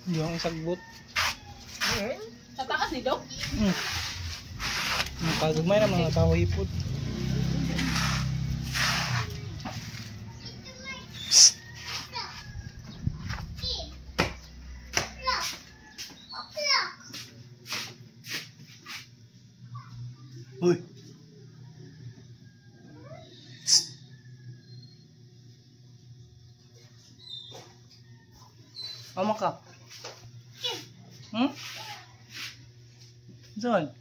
Yung sagbot. Sa taas ni Dok? Kagagmay na mga tao ipod. Psst. Uy. Psst. Amo ka? Hmm? Saan?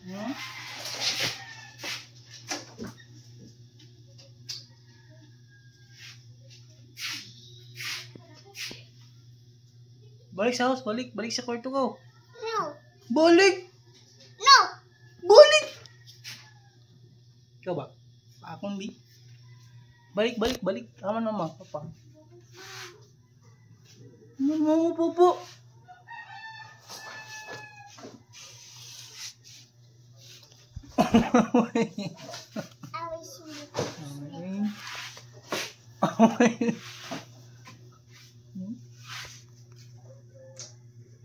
Hmm? Balik sa house, balik, balik sa kwarto ko. No. Balik! No. Balik! Ikaw ba? Akong bi. Balik, balik, balik. Tama na mama, papa. Mama, popo.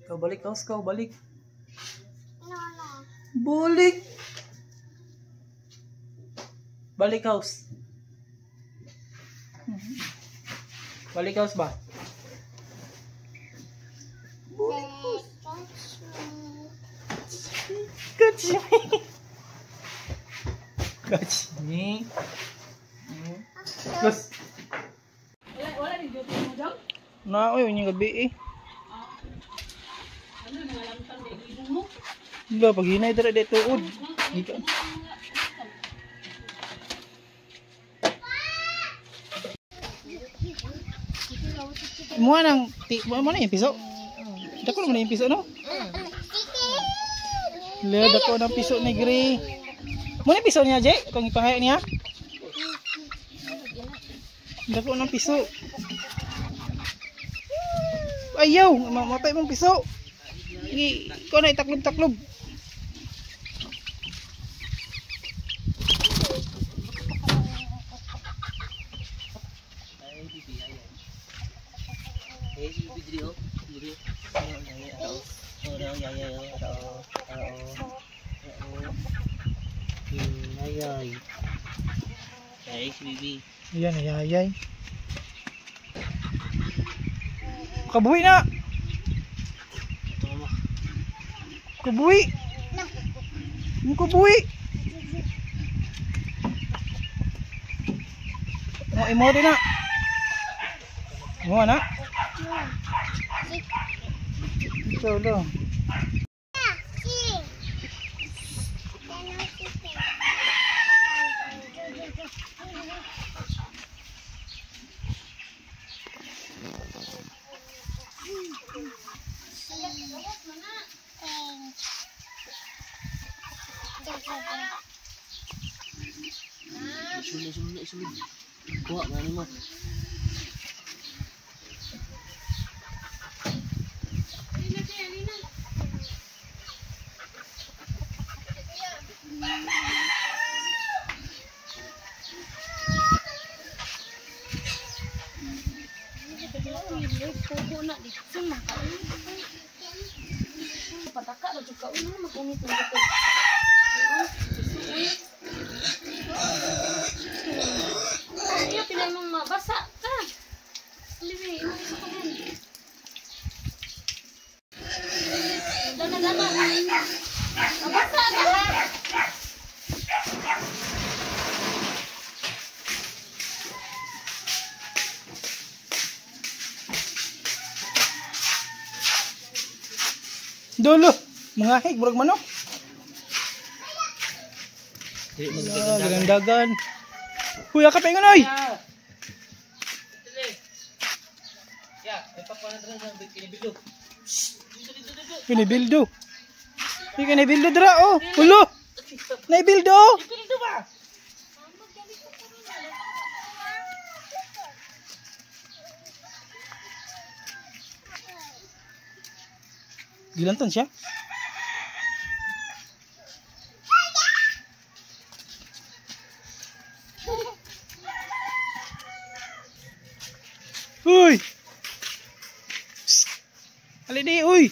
Ikaw balik, house ka, balik. No, no. Balik! Balik house. Balik house ba? Balik house. Catch me. Catch me. Catch me. Plus. Wala ni duty mo daw? Na, oy, yung gabi eh. Ano, mga lamtang na ibong mo? Hindi, pag hinay dara dito tuod. Di ka. Mo nang ti mo na yung piso. Dako naman na yung piso no? Le, dako ng piso ni Gray. Mo na yung piso niya, Jay? Kung ipangaya niya? Dako ng piso. Ayaw, mamatay mong piso. Ikaw na itaklob-taklob. Ayan, ay, ay, ay. Kabuhi na! Kabuhi! Kabuhi! Mo imo din na. Mo na. Ito lang. Sulod. Kuha na nimo. Pataka ra jud ka una mag-unit na ko. Iya pinay mong mabasa ka. Liwi, imo sa kanon. Dana dana. Mabasa ka. Dulo, mga hig murag manok. Dili Dagan. Huy, akap ingon oy. Kinibildo. Di kinibildo dra oh. Ulo. Naibildo. Bildo ba? Gilantan siya. Uy! Ali di, uy.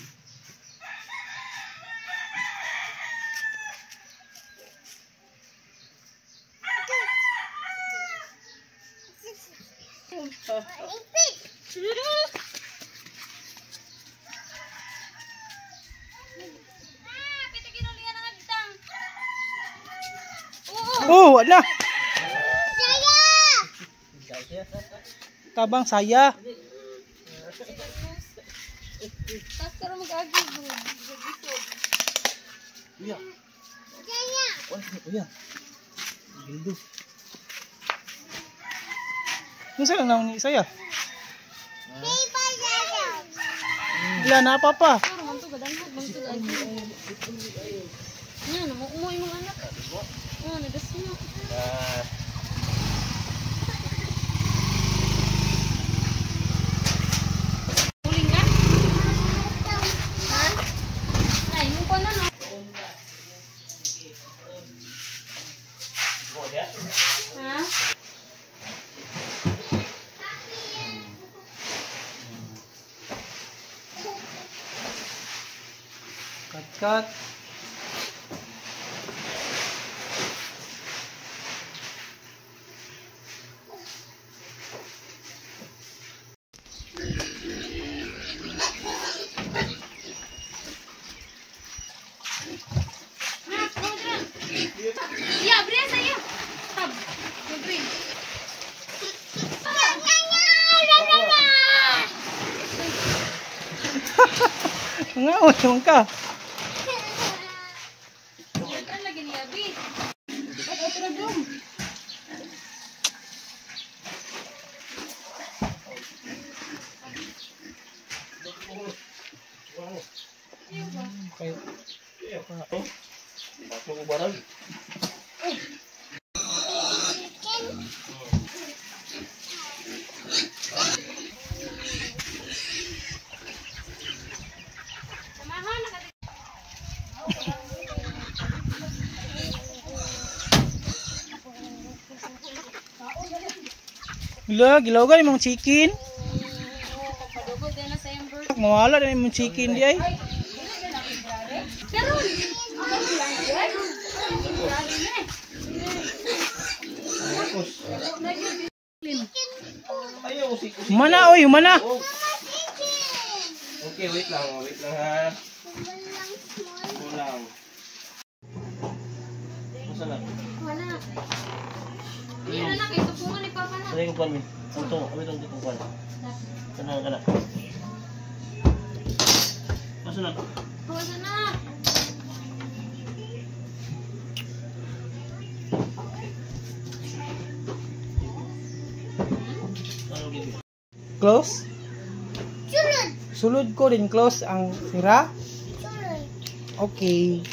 Ah, pito ginulian ang agtang. Oo. Oh, wala. Saya. Tabang saya. Tapos karon mag-agi bro. Isog. Kuya. Saya. Kuan si kuya. Gildo. Unsa lang naon ni saya? Paper saya. Wala na pa pa. Pero man to gadanhag man to agi. Nya mo mo imong anak. Oh, nagasmo. Ah. Uling ka? Ha? Ay, mo pa na no. Ha? Cut cut. Ha, go dra. Ya, bre saya. Tab. Agree. Nga naman ka. Ang lagi niya, Bi. Ay, otro dum. Okay. Bato ko barag. Samahan na ka. Wala, gilaw imong chicken. Padugo din na sa iyong birthday. Mawala na imong chicken di ay. Karon. Ayaw usik usik. Humana oy, humana. Oh. Okay, wait lang ha. Kulang. Masa na? Wala. Hindi na lang, ito po ni Papa na. Sa yung kuan mi. Ang to, awit ang kuan. Kana kana. Masa na? Wala na. Ano gid? Close. Sulod. Sulod ko din close ang sira. Sulod. Okay.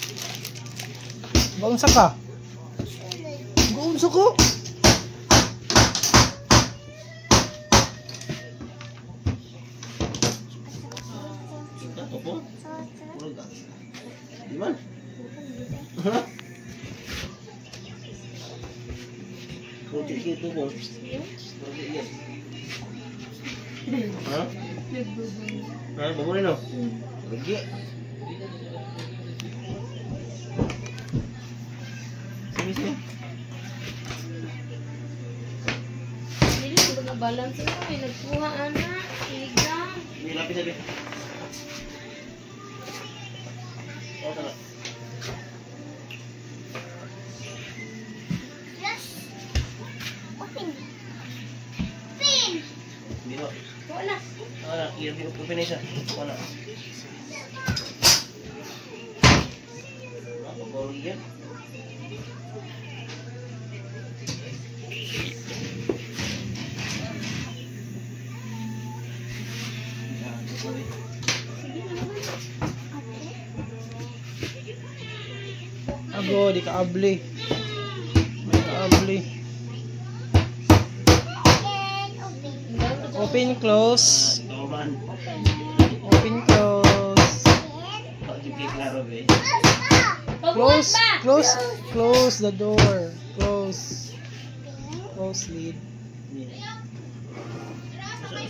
Gaunsa ka? Sulod. Gaunsa ko? Ito po. Murag ah. Di man. Ha? Puti ito po. Puti yan. Ha? Ha, bago rin no? Lagi. Sige, sige. Dili ko na balance mo eh. Nagkuha ana. Iligang. May lapis sabi. Oh, sana. Yes. Open. Pin. Hindi no. Wala. Wala, i-open na siya. Wala. Ako ba yan? Sige na naman. Ago, di ka abli. Di ka abli. And open. Open, close. Norman. Open, close. Klaro be. Close, close, close the door. Close. Close lid.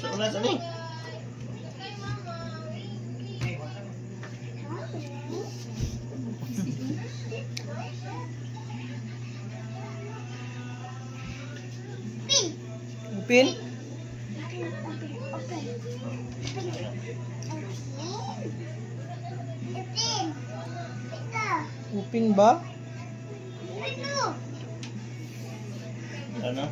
Sa una sa ni. Open? Open, open, open. Open. Open. Open. Ito. Open ba? Ito. Ano?